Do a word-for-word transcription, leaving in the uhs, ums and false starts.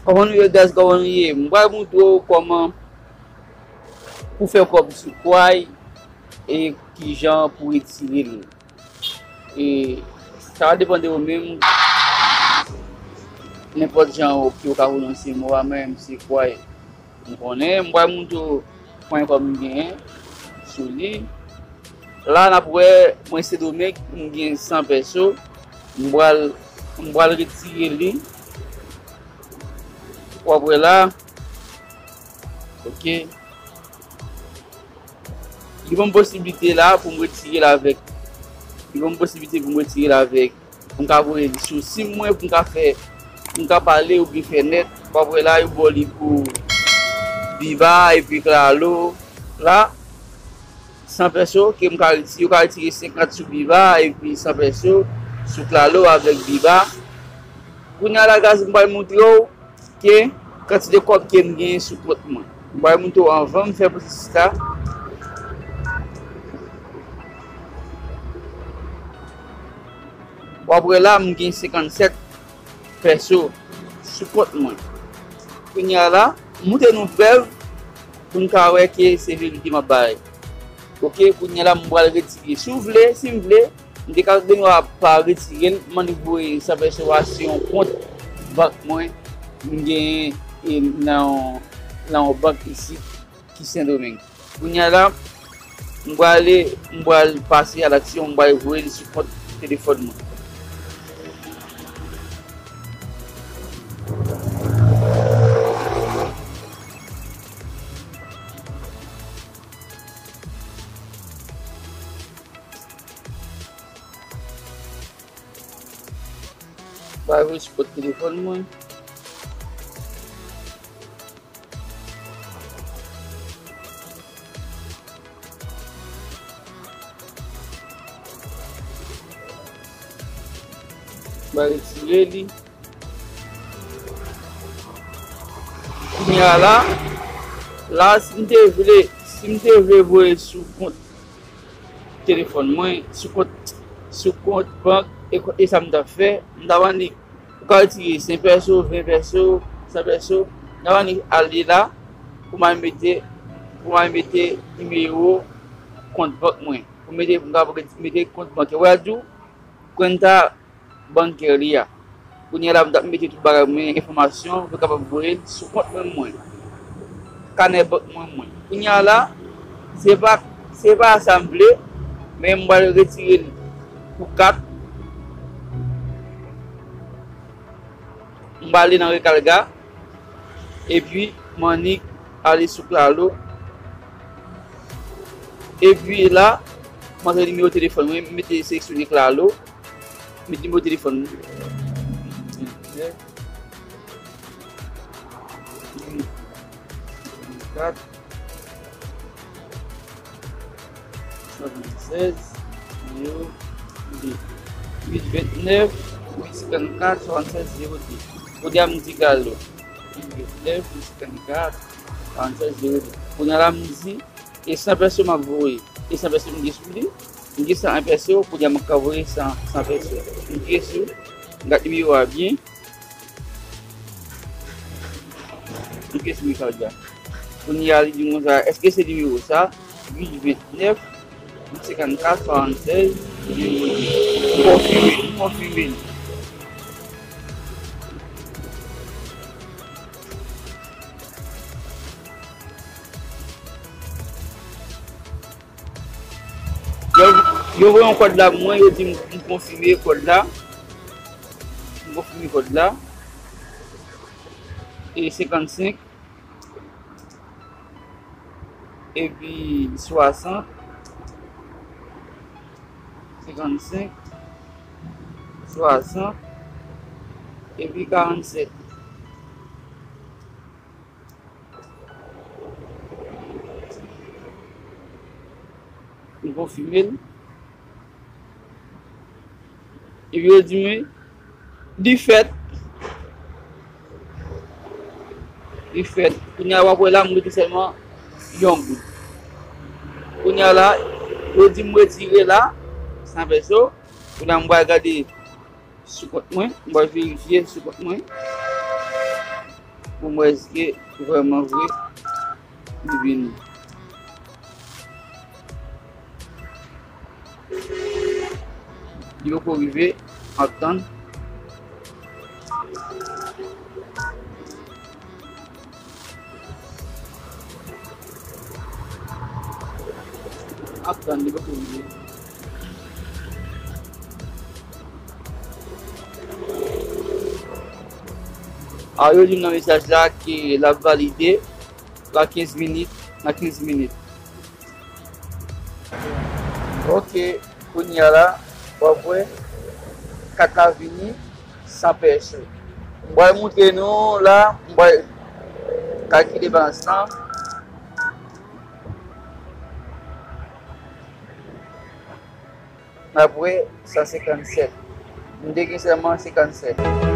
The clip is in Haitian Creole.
Kòman nou ye, guys? Kòman nou ye? M pral montre w kòman pou fè kòb sou Kwai e kijan pou retire l. E sa va depann de ou menm, nenpòt jan ou, ke ou ka pwononse mo a, mwen menm se Kwai. M konnen, m pral montre w kòman m genyen sou li. La, n ap wè, mwen Sendomeng, m gen san pèso. M pral, m pral retire li. W ap wè la. Ok. Li ban m posiblite la pou m retire l avèk. Li ban m posiblite pou m retire l avèk. Pou m ka voye li sou sim mwen, pou m ka fè, pou m ka pale oubyen fè nèt. W ap wè la, yo ba w li pou Biba epi Claro. La, san pèso ke m ka retire, yo ka retire senkant sou Biba epi san pèso sou Claro avèk Biba. Kounye a la, guys, m pral montre w ke kantite kòb ke m genyen sou kont mwen. M pral montre w anvan m fè pwosesis la. W ap wè la, m gen senkannsèt pèso sou kont mwen. Kounye a la, m montre nou prèv pou n ka wè ke se verite m ap bay. Ok, kounye a la, m pral retire. Si w vle, si m vle, m te ka gen dwa pa retire l, m annik voye san pèso a sou yon kont bank mwen, m genyen, e, nan, nan yon bank isit ki Sendomeng. Kounye a la, m prale, m pral pase a laksyon, m pral voye li sou kont telefòn mwen. M pral voye sou kont telefòn mwen. M a retire li. Kounye a la, la, si m te vle, si m te vle voye sou kont telefòn mwen, sou kont, sou kont bank, e, e sa m t ap fè, m t ap annik Ou ka retire senk pèso, ven pèso, san pèso. N ap annik ale la pou m al mete, pou m al mete nimewo kont bank mwen. Pou mete, pou m kapab mete kont bankè. Ou wè di w, kwenta bankè li a. Kounye a la, m t ap mete tout bagay mwen, enfòmasyon, pou kapab voye l sou kont mwen, mwen. Kanè bank mwen, mwen. Kounye a la, se pa, se pa sa m vle, men m pral retire l pou kat. M pral ale nan Rekalga, epi m annik ale sou Claro. Epi la, m antre nimewo telefòn mwen, m mete seleksyone Claro. Met nimewo telefòn mwen. Uit, kat, swasannsèz, zewo de. Uit vennèf, uit senkannkat, swasannsèz, zewo de. Kounye a m di Claro. Uit vennèf, uit senkannkat, swasannsèz, zewo de. Kounye a la m di E san pèso m ap voye. E san pèso m gen sou li. M gen san pèso, kounye a m ka voye san, san pèso. M klike sou, m gade nimewo a byen. M klike sou Rekalga. Kounye a, li di m konsa, èske se nimewo sa? Uit vennèf, uit senkannkat, swasannsèz, nimewo de. M konfime, m konfime. Yo, yo voye yon kòd la pou mwen, yo di m, m konfime kòd la. M konfime kòd la. E senkannsenk. Epi swasant. Senkannsenk. Swasant. Epi karannsèt. M konfime l. Epi yo di mwen, li fèt. Li fèt. Kounye a w ap wè la, m rete sèlman yon goud. Kounye a la, yo di m retire la, san pèso. Kounye a m pral gade sou kont mwen, m pral verifye sou kont mwen. Pou m wè èske vrèman vre li vini. Li poko rive, m ap tann. M ap tann, li poko rive. A, yo di m nan mesaj la ke l ap valide la kenz minit, nan kenz minit. Ok, kounye a la, w ap wè kat la vini san pèse. M pral montre nou la, m pral kalkile balans lan. N ap wè san senkannsèt. M te gen sèlman senkannsèt.